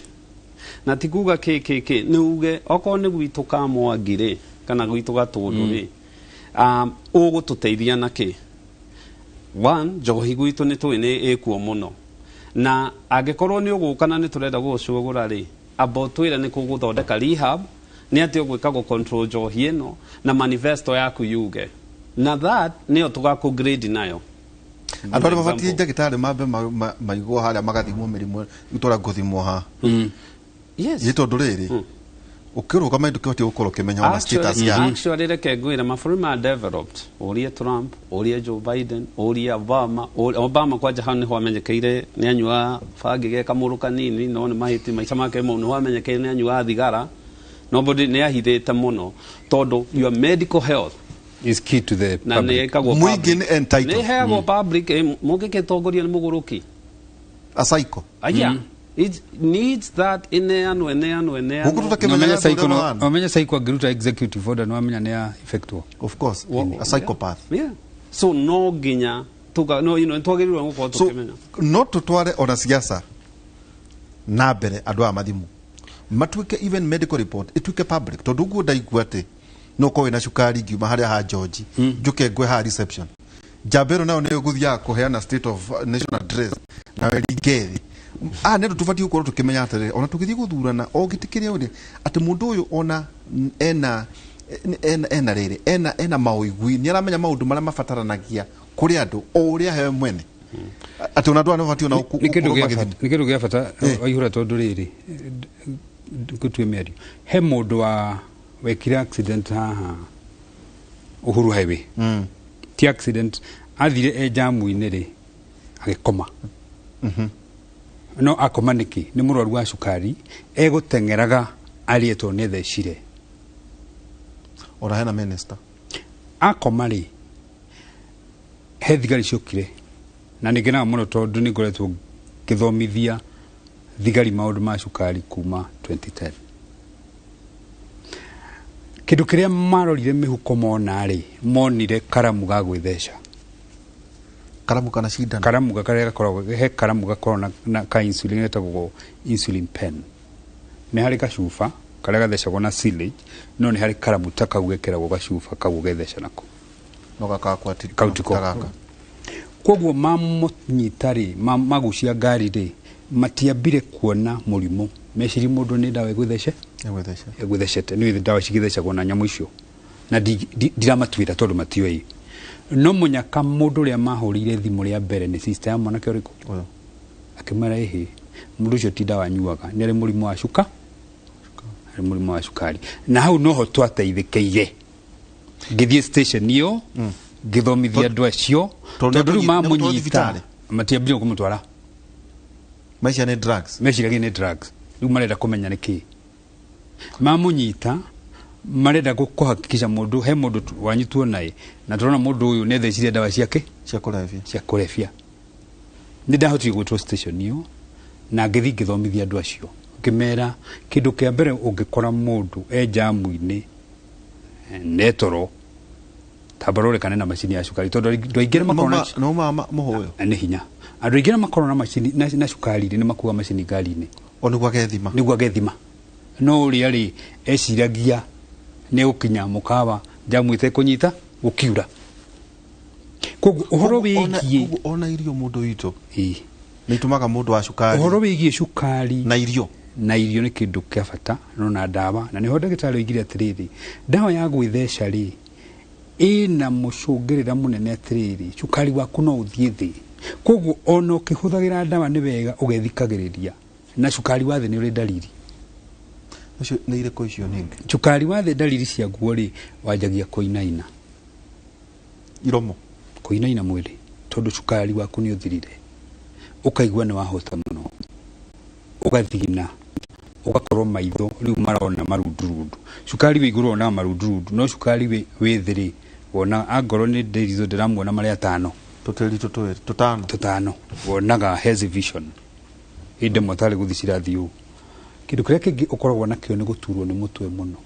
na ti kuga kĩ kĩ kĩ, nĩ uge okorwo nĩ gwitũ ka Mwangi rĩ, kana gwitũ Gatũndũ rĩ, ũgũtũteithia na kĩ. One, njohi gwitũ nĩ tũĩ nĩ ĩkuo mũno, na angĩkorwo nĩ ũgũka na nĩ tũrenda gũgũcũgũra rĩ, amba ũtwĩre nĩ kũgũthondeka rehab, nĩ atĩ ũgwĩka gũ control njohi ĩno, na manifesto yaku yuge, na that nĩyo tũgakũ grade nayo. Andũ arĩa mabatiĩ Example. Njagĩtarĩ mambe maigwo harĩa magathimwo mĩrimũ itũra ngũthimwo haha. Yes. Ĩ tondũ rĩrĩ ũkĩrũgama ndũkĩbatiĩ gũkorwo ũkĩmenya ona status Actually, yaku. Actually, reke ngwĩre, mabũrũri ma developed, ũrie Trump, ũrie Joe Biden, ũrie Obama. Obama kwanja hau nĩho amenyekeire nĩ anyuaga bangi ge kamũrũ kanini, no nĩ mahĩti maica make mau nĩho amenyekeire nĩ anyuaga thigara. Nobody nĩ ahithĩte mũno, tondũ your medical health Is key to the na nä public. ĩkagwo Mũingĩ public. nĩ entitled. Nĩ ĩheagwo public, mũngĩgĩtongoria nĩ mũgũrũki. A psycho. Aya, it needs that ineanwo ineanwo Gũkũ ineanwo. tũtakĩmenyaga andũ ũrĩa mahana. Wamenya psycho angĩruta executive order nĩ wamenya nĩ ya effectwo. Of course, a psychopath. Yeah. So no nginya tuka no you know twagĩrĩirwo gũkorwo So tũkĩmenya. no tutware ona siasa na mbere andũ aya mathimu matuĩke even medical report ĩtuĩke public, tondũ ũguo ndaigua atĩ no ũkorwo wĩna cukari ngiuma harĩa ha George njũke ngwe haha reception njamba ĩno nayo nĩyo ĩgũthiaga kũheana state of national address nawe ringe thĩ. Aya nĩ andũ tũbatiĩ gũkorwo tũkĩmenya atĩrĩrĩ, ona tũgĩthiĩ gũthurana o gĩtĩ kĩrĩa ũrĩ atĩ mũndũ ũyũ ona ena ena ena rĩrĩ ena ena maũigui, nĩ aramenya maũndũ marĩa mabataranagia kũrĩ andũ o ũrĩa he mwene, atĩ ona andũ aya nĩ mabatiĩ ona Nĩ kĩndũ gũkorwo gĩa magĩthimwo. bata, nĩ kĩndũ gĩa bata waihũra, tondũ rĩrĩ ngũtue mĩario he mũndũ wa wekire accident haha Uhuru Highway. Ti accident, athire e jamu-inĩ rĩ agĩkoma. No akoma nĩkĩ? Nĩ mũrwaru wa cukari, egũteng'eraga arĩetwo nĩ thecire. Ona hena minister. Akoma rĩ, he thigari ciokire, na nĩ ngenaga mũno tondũ nĩ ngoretwo ngĩthomithia thigari maũndũ ma cukari kuma 2010. Kĩndũ kĩrĩa marorire mĩhuko mona rĩ, monire karamu ga gwĩtheca. Karamu kana cindano? Karamu karĩa gakoragwo he karamu gakoragwo na ka insulin getagwo insulin pen. Nĩ harĩ gacuba karĩa gathecagwo na syringe, no nĩ harĩ karamu ta kau gekĩragwo gacuba kau ũgetheca nako. No gakakwa ti Kau tiko. ta gaka. Koguo mamũnyita rĩ, magucia ngari rĩ, matiambire kuona mũrimũ, meciri mũndũ nĩ ndawa ĩgwĩthece. Ĩgwĩtheca. Ĩgwĩthecete nĩ ndawa cigĩthecagwo na nyamũ icio, na ndiramatuĩra tondũ matiũĩ. No mũnyaka mũndũ ũrĩa mahũrĩire thimũ rĩa mbere nĩ sister ya mwanake ũrĩkũ. Ũyũ. Akĩmwĩra ĩhĩ, mũndũ ũcio ti ndawa anyuaga, nĩ arĩ mũrimũ wa cuka, arĩ mũrimũ wa cukari. Na hau noho twateithĩkĩire, ngĩthiĩ station ĩyo ngĩthomithia andũ acio. Tondũ Tondũ rĩu nĩekũnyi- nĩekũtwarwo mamũnyita thibitarĩ? matiambire kũmũtwara. Maica nĩ drugs. Meciragia nĩ drugs. Rĩu marenda kũmenya nĩ kĩ mamũnyita, marenda kũhakikisha mũndũ he mũndũ wanyitwo naĩ, na tũrona mũndũ ũyũ nĩ ethecire ndawa ciake cia kũrebia. Cia kũrebia. Nĩ ndahotire gwĩtwo station ĩyo na ngĩthiĩ ngĩthomithia andũ acio, ngĩmera kĩndũ kĩa mbere ũngĩkora mũndũ e jamu-inĩ netoro, tamba rore kana na macini ya cukari, tondũ andũ aingĩ nĩ makoragwo na No mama mũhũyũ. Nĩ hinya andũ aingĩ nĩ makoragwo na macini na cukari rĩ, nĩ makuaga macini ngari-inĩ. O nĩguo agethima. Nĩguo agethima, no ũrĩa rĩ eciragia nĩ gũkinya mũkawa jamu ĩtekũnyita gũkiura. Koguo ũhoro wĩgiĩ Koguo ona irio mũndũ witũ Ĩĩ. nĩ itũmaga mũndũ wa cukari. Ũhoro wĩgiĩ cukari na irio. Na irio nĩ kĩndũ kĩa bata, no na ndawa, na nĩho ndagĩtarĩ oigire atĩrĩrĩ, ndawa ya gwĩtheca rĩ ĩna mũcũngĩrĩra mũnene atĩrĩrĩ, cukari waku no ũthiĩ thĩ. Koguo ona ũkĩhũthagĩra ndawa nĩ wega ũgethikagĩrĩria, na cukari wa thĩ nĩ ũrĩ ndariri. Ũcio nĩ irĩkũ icio ningĩ? Cukari wa thĩ ndariri ciaguo rĩ, wanjagia kũinaina. Iromo. Kũinaina mwĩrĩ, tondũ cukari waku nĩ ũthirire, ũkaigua nĩ wahũta mũno, ũgathigina, ũgakorwo maitho rĩu marona marundurundu. Cukari wĩ igũrũ wonaga marundurundu, no cukari wĩ thĩ rĩ wona angorwo nĩ ndĩrizo ndĩramuona marĩ atano. Tũtĩri tũtwĩrĩ tũtano. Tũtano wonaga hazy vision, ĩndĩ motarĩ gũthiĩ cirathiĩ ũũ. Kĩndũ kĩrĩa kĩngĩ ũkoragwo nakĩo nĩ gũturwo nĩ mũtwe mũno.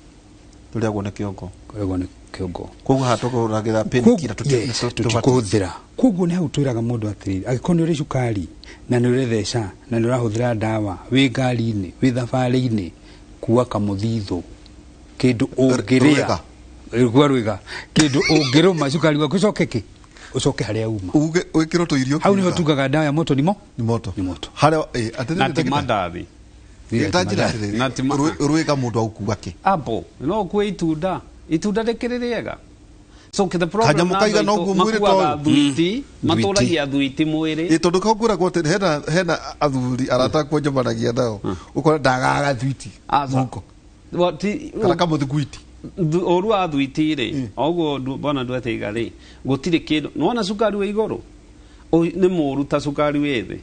Tũrĩagwo nĩ kĩongo. Kũrĩagwo nĩ kĩongo. Koguo haha tũkũhũragĩra painkiller. Yes, tũtikũhũthĩra. Koguo nĩ hau twĩraga mũndũ atĩrĩrĩ, angĩkorwo nĩ ũrĩ cukari na nĩ ũretheca na nĩ ũrahũthĩra ndawa, wĩ ngari-inĩ, wĩ thabarĩ-inĩ, kua kamũthithũ, kĩndũ ũngĩrĩa. Rwĩga. Kua rwĩga, kĩndũ ũngĩrũma cukari waku ũcoke kĩ ũcoke harĩa uma. Uge wĩkĩrwo tũirio. Hau nĩho kiuga. tugaga ndawa ya moto ni mo Nĩ moto. Nĩ moto. Harĩa atĩrĩrĩ, Na ti ndagĩtarĩ. mandathi. Ta njĩra atĩrĩrĩ, Na ti rwĩga mũndũ agũkua kĩ? Apple no ũkue itunda, itunda rĩkĩrĩ rĩega. So the problem Kanyamũ na kaigana andũ aitũ ũguo mwĩrĩ makuaga ta ũyũ? thuiti, matũragia thuiti mwĩrĩ. Ĩ tondũ kau ngwĩragwo atĩ hena athuri arata akwa njemanagia nao, ũkora ndagaga thuiti Aca. mũhuko Well, ti- kana kamũthiguiti. Ũru wa thuiti rĩ, oguo bwana ndweteiga rĩ, gũtirĩ kĩndũ nĩwona cukari wĩ igũrũ. Nĩ mũru ta cukari wĩ thĩ.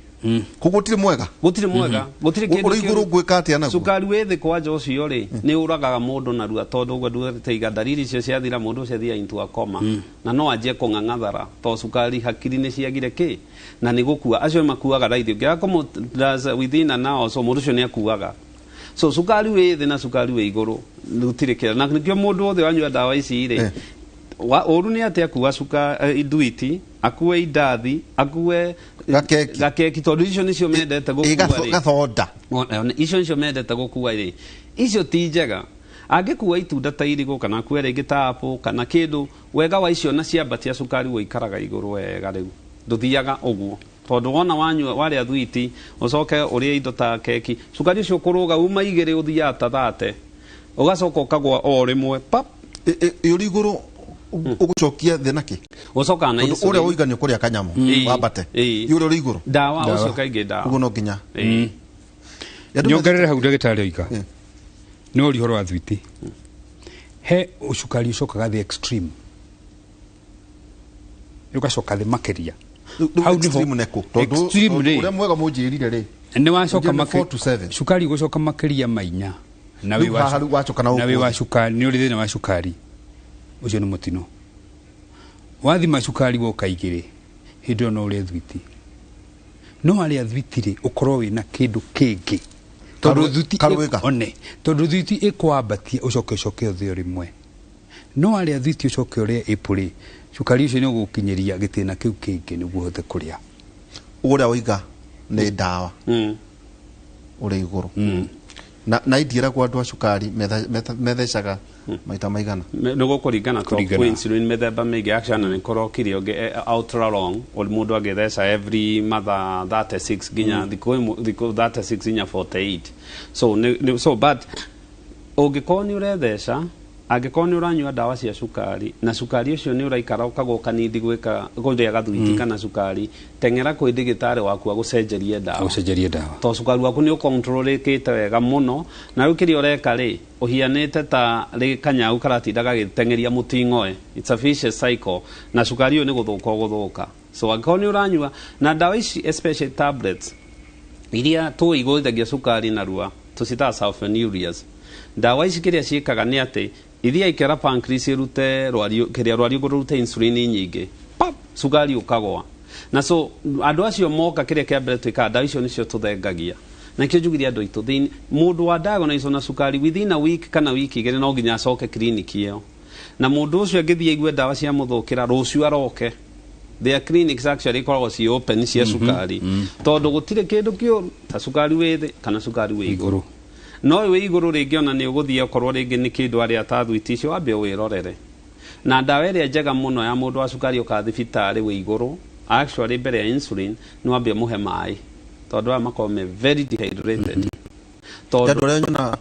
Koguo gũtirĩ mwega. Gũtirĩ mwega, gũtirĩ kĩndũ. Ũrĩ igũrũ ngwĩka atĩa naguo? Cukari wĩ thĩ kwanja ũcio rĩ, nĩ ũragaga mũndũ narua, tondũ ũguo ndũteiga ndariri icio ciathira, mũndũ ũcio athiaga into a coma na no anjie kũng'ang'athara tondũ cukari hakiri nĩ ciagire kĩ na nĩ gũkua. Acio makuaga raithi ũngĩaga kũmũ within an hour, so mũndũ ũcio nĩ akuaga. So cukari wĩ thĩ na cukari wĩ igũrũ gũtirĩ kĩra, na nĩkĩo mũndũ wothe wanyua ndawa ici rĩ, ũru nĩ atĩ akua nduiti, akue indathi, akue gakeki, gakeki, tondũ icio nĩcio mendete gũkua rĩ. Gathonda. Icio nĩcio mendete gũkua rĩ, icio ti njega. Angĩkua itunda ta irigũ kana akue rĩngĩ ta apple kana kĩndũ, wega wa icio na ciambatia cukari ũikaraga igũrũ wega, rĩu ndũthiaga ũguo, tondũ wona wanyua warĩa thwiti ũcoke ũrĩe indo ta keki, cukari ũcio ũkũrũga uma igĩrĩ ũthiaga ta 30, ũgacoka ũkagwa o rĩmwe pap. Ũrĩ igũrũ ũgũcokia thĩ nakĩ? Ũcokaga na tondũ insulin. Ũrĩa ũiga nĩ ũkũrĩa kanyamũ wambate. Ũrĩa ũrĩ igũrũ ndawa ũcio kaingĩ ndawa. Ũguo no nginya. Nyongerere hau, ndagĩtarĩ oiga no ri ũhoro wa thwiti, he ũcukari ũcokaga thĩ extreme, ũgacoka thĩ makĩria. Hau extreme nĩkũ? Tondũ Extreme rĩ, ũrĩa mwega mũnjĩrire rĩ, nĩ wacoka Ũnjĩrire 4 to 7. Cukari gũcoka makĩria ma 4 na wĩ Rĩu wa haha rĩu wacoka na na wĩ gũkũ wa thĩ. Cukari nĩ ũrĩ thĩna wa cukari, ũcio nĩ mũtino. Wathima cukari woka 2, hĩndĩ ĩyo no ũrĩe thwiti, no arĩa thwiti rĩ, ũkorwo wĩna kĩndũ kĩngĩ, tondũ thuti Karwĩga. One, tondũ thuti ĩkwambatia ũcoke ũcoke ũthĩ o rĩmwe, no arĩa thuti ũcoke ũrĩe apple rĩ, cukari ũcio nĩ ũgũkinyĩria gĩtĩna kĩu kĩngĩ nĩguo ũhote kũrĩa. Ũrĩa ũiga nĩ ndawa ũrĩ igũrũ na indiĩragwo andũ a cukari methecaga maita maigana? Nĩ gũkũringana to Kũringana. Kwĩ insulin mĩthemba mĩingĩ actually, na nĩ kũrokire ũngĩ ultra long, mũndũ agĩtheca every mathaa 36 nginya thikũ 36 nginya 48. So so but ũngĩkorwo nĩ ũretheca, angĩkorwo nĩ ũranyua ndawa cia cukari na cukari ũcio nĩ ũraikara ũkagwa ũkanindi gwĩka kũrĩa gathwiti kana cukari, teng'era kwĩ ndĩgĩtarĩ waku agũcenjerie ndawa. Gũcenjerie ndawa. To cukari waku nĩ ũkontrolĩkĩte wega mũno, na rĩu kĩrĩa ũreka rĩ, ũhianĩte ta rĩ kanyau karatinda gagĩteng'eria mũting'oe. It's a vicious cycle, na cukari ũyũ nĩ gũthũka ũgũthũka. So angĩkorwo nĩ ũranyua na ndawa ici, especially tablets iria tũigũithagia cukari narua, tũcitaga sulfonylureas, ndawa ici kĩrĩa ciĩkaga nĩ atĩ ithiaga ikera pancreas ĩrute rwario, kĩrĩa rwariũngũ rũrute insulin nyingĩ, pap, cukari ũkagwa. Na so andũ acio moka, kĩrĩa kĩa mbere twĩkaga, ndawa icio nĩcio tũthengagia. Na kĩo njugire andũ aitũ thĩinĩ, mũndũ wa diagnosis na cukari, within a week kana wiki 2 no nginya acoke clinic ĩyo, na mũndũ ũcio angĩthiĩ aigue ndawa cia mũthũkĩra, rũciũ aroke. Their clinics actually ikoragwo ci open cia cukari, tondũ gũtirĩ kĩndũ kĩũru ta cukari wĩ thĩ kana cukari wĩ igũrũ. Igũrũ. No wĩ igũrũ rĩngĩ ona nĩ ũgũthiĩ okorwo rĩngĩ nĩ kĩndũ arĩa ta thwiti icio, wambe wĩrorere. Na ndawa ĩrĩa njega mũno ya mũndũ wa cukari ũka thibitarĩ wĩ igũrũ, actually mbere ya insulin, nĩ wambe ũmũhe maĩ, tondũ aya makoragwo me very dehydrated, tondũ andũ arĩa nyona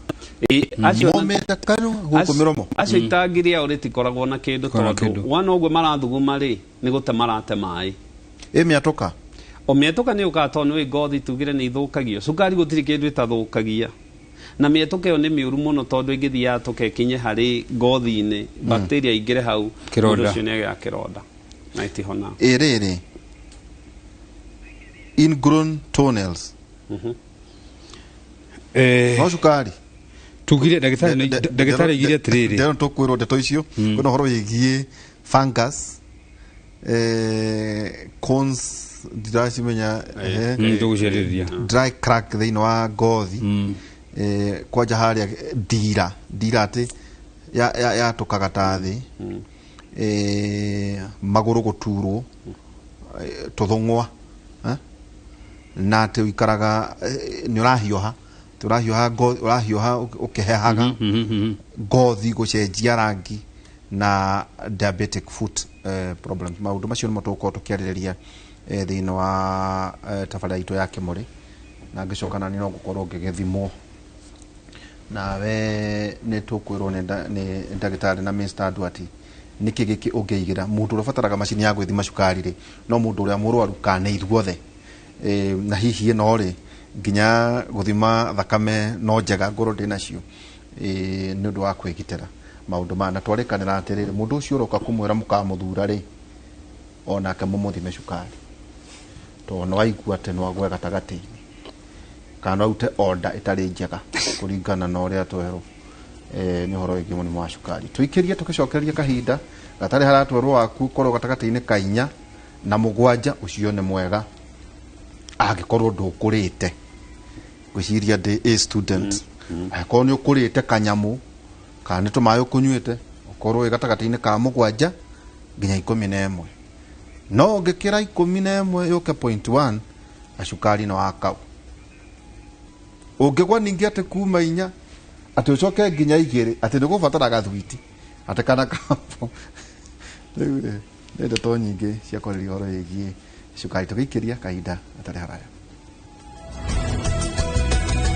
acio momĩte kanua gũkũ mĩromo. Acio itangi rĩao rĩtikoragwo na kĩndũ, Koragwo tondũ kĩndũ. wana ũguo marathuguma rĩ, nĩ gũte marate maĩ. Ĩ mĩatũka? O mĩetũka nĩ ũkaga, tondũ nĩ ngothi tugire nĩ ithũkagio. Cukari gũtirĩ kĩndũ ĩtathũkagia, na mĩetũka ĩyo nĩ mĩũru mũno, tondũ ĩngĩthiĩ yatũka ĩkinye harĩ ngothi-inĩ, bacteria ingĩre hau. Kĩronda. Mũndũ ũcio nĩ agĩa kĩronda na ĩtihona. Ĩ rĩrĩ, ingrown toenails? No cukari. Tugire ndagĩtarĩ ndagĩtarĩ aigire atĩrĩrĩ. Ndero tũkwĩrwo ndeto icio, kwĩna ũhoro wĩgiĩ fungus, cones, ndiracimenya. Tũgũciarĩrĩria. Dry crack thĩinĩ wa ngothi, kwanja harĩa ndira ndira atĩ yatũkaga ta thĩ, magũrũ gũturwo, tũthũng'wa, eh? Na atĩ ũikaraga nĩ ũrahiũha, atĩ ũrahiũha ũrahiũha ũkĩhehaga, ngothi gũcenjia rangi na diabetic foot problems. Maũndũ macio nĩmo tũgũkorwo tũkĩarĩrĩria thĩinĩ wa tabarĩra itũ ya kĩmũrĩ, na ngĩcoka nani no ngũkorwo ngĩgĩthimwo nawe nĩ tũkwĩrwo nĩ ndagĩtarĩ na Mr. Nduati nĩkĩ gĩkĩ ũngĩigĩra mũndũ ũrĩa ũbataraga macini ya gwĩthima cukari rĩ, no mũndũ ũrĩa mũrwaru kana nĩ ithuothe. Na hihi ĩno rĩ, nginya gũthima thakame no njega ngorwo ndĩ nacio nĩ ũndũ wa kwĩgitĩra maũndũ maya. Na twarĩkanĩra atĩrĩrĩ, mũndũ ũcio ũroka kũmwĩra mũkamũthura rĩ, onake mũmũthime cukari. Tondũ nĩ waigua atĩ no agwe gatagatĩ-inĩ kana no arute order ĩtarĩ njega kũringana na ũrĩa twerwo nĩ ũhoro wĩgiĩ mũrimũ wa cukari. Tũikĩrie tũgĩcokereria kahinda gatarĩ haratwerwo waku korwo gatagatĩ-inĩ ka 4 na 7, ũcio nĩ mwega angĩkorwo ndũkũrĩte. Ngwĩciria ndĩ a student, angĩkorwo nĩ ũkũrĩte kanyamũ kana nĩ tũmaĩ ũkũnyuĩte, ũkorwo wĩ gatagatĩ-inĩ ka 7 nginya 11. No ũngĩkĩra 11 yũke 0.1, gacukari nĩ wakau. Ũngĩgwa ningĩ atĩ kuma 4 atĩ ũcoke nginya 2, atĩ nĩ gũbatara gathwiti atĩ kana kambo. Rĩu rĩ, nĩ ndeto nyingĩ cia kwarĩria ũhoro wĩgiĩ cukari. Tũgĩikĩria kahinda gatarĩ haraya.